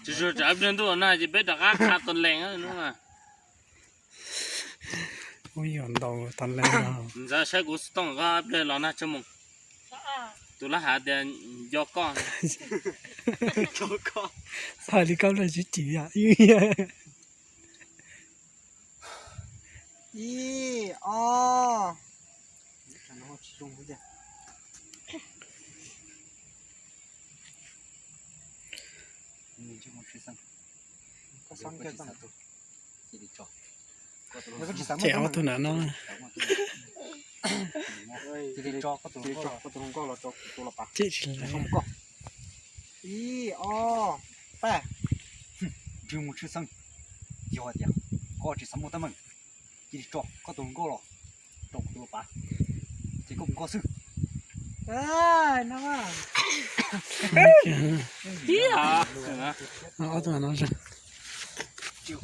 Tsis tso tsam ib pliag ntuj los nag ces peb rov qab qha tus lees no. Ub, yuav ntaus tas lees no. Ntxawm saib kuv xov tooj koj ib pliag los nag tshaj mus. Tus lab hav tias nco koj. Hais li koj lawm tsis chim yom. Ib, ob. Cem ob tug na no. Cem tsis lawm. Ib, ob, pab. Ntswg mus tshwj xeeb. Yog tias koj tsis xav muaj teeb meem, cia li tso koj tus hluas nkauj los rau kuv tus los pav, ces koj mus nkoj xwb. Ob tug no. Txheem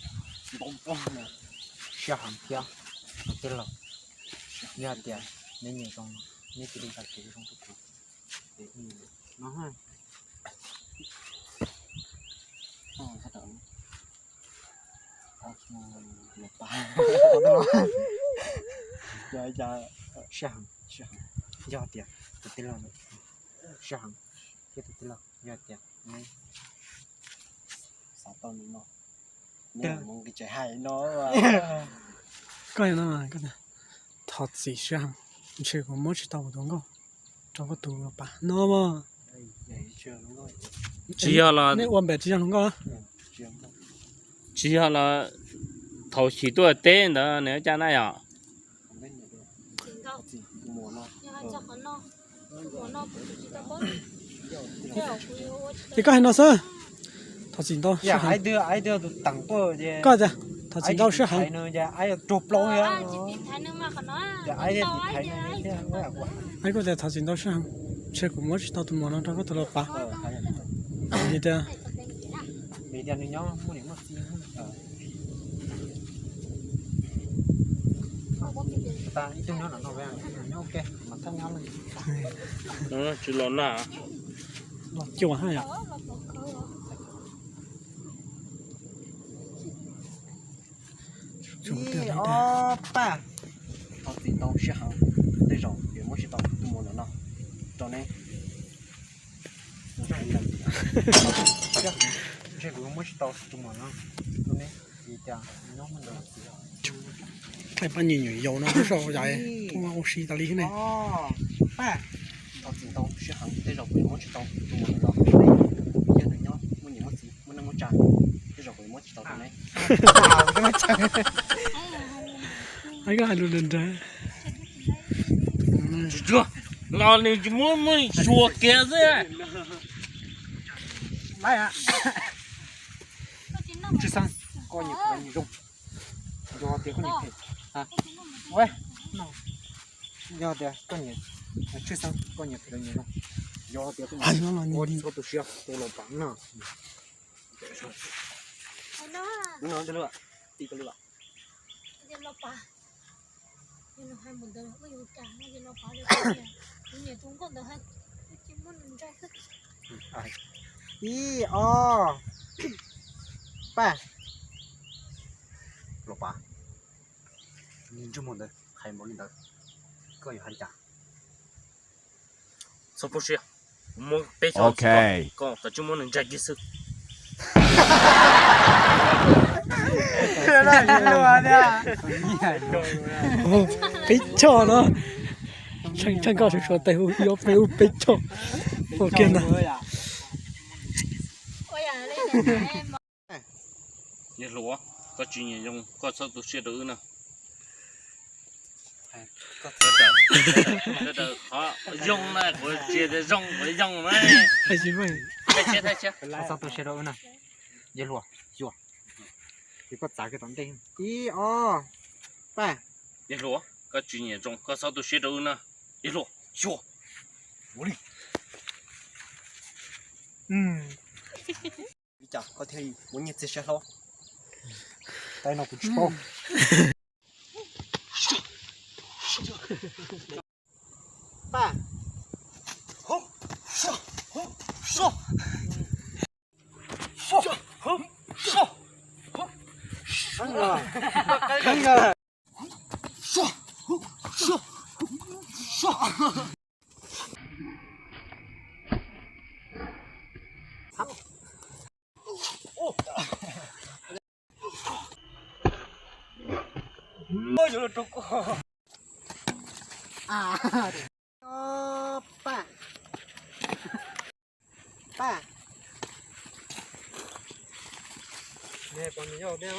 li. Siab heev thiab, tej laus, yog tias neb nyiam zoo, neb cia li tso zoo rau kuv. Siab heev, siab heev, yog tias tus tij laug, siab heev thiab tus tij laug, yog tias neb xav tau nws no, neb mus nqis tsev hais no. Koj no, thov txim siab heev, ntshe kuv muab tsis tau kuv tus nkauj rau koj tus los pav no mas. Tsis yog los nej ua npem tsis yog hluas nkauj. Tsis yog los thaum chim tuaj teb ntawd nws caj na yom. Es koj hais no xwb, thov txim ntau, koj tias thov txim ntau siab heev. Koj tias thov txim ntau siab heev, ntshe kuv muab tsis tau tus muam no rau koj tus los pav. Vim tias tsis los na, los cuag haj yom. Ib, ob, pab. Thov txim ntau siab heev, tej zaum yuav muab tsis tau tus muam no rau neb. Ntshe kuv muab tsis tau tus muam no rau neb, vim tias nyob muaj ntawd. Thaij pab nyuam yaus no pub saum yais, pub ua si tas li thiab ne. Thov txim ntau siab heev, tej zaum kuv yuav muab tsis tau tus muam no rau neb, yog nws nyob muaj niam muaj txiv muaj neej muaj tsa, tej zaum kuv yuav muab tsis tau rau neb. Koj hais lus nrag nrag. Los nws tsis muab muab xyuas kiag xwb. Tshwj xeeb, koj nyiam phim los nyiam zoo, yog tias koj nyiam phim, yog tias koj nyiam, tshwj xeeb koj nyiam phim los nyiam zoo, yog tias koj nyiam, ua txhob tu siab tus los pav no. Ib, ob, pab. Los pav, ntsej muag ntawd hais npaum li ntawd, koj yuav hais li cas? Txhob pub siab, muab peb choj, koj kav tsij muab nws ntsaig kiag xwb. Peb choj no, tsheej koj suav suav tes hu ib ob peb ub peb choj ua kiag ntag. Yawg hluas, koj tsis nyiam zoo koj txhob tu siab rau wb na. Qhov zoo na, kuv tsis tias zoo, kuv zoo na. Txhob tu siab rau wb na. Yawg hluas, xyuas. Ces koj txav kiag tom ntej. Ib, ob, pab. Yawg hluas, koj tsis nyiam zoo koj txhob tu siab rau wb na. Yawg hluas, xyuas. Ua li. Vim cas koj thiaj muaj nyiaj txiag siab hlob? Tais no kuv tsis paub. Pa. Pa. Pa. Ne, pom nws yog dej.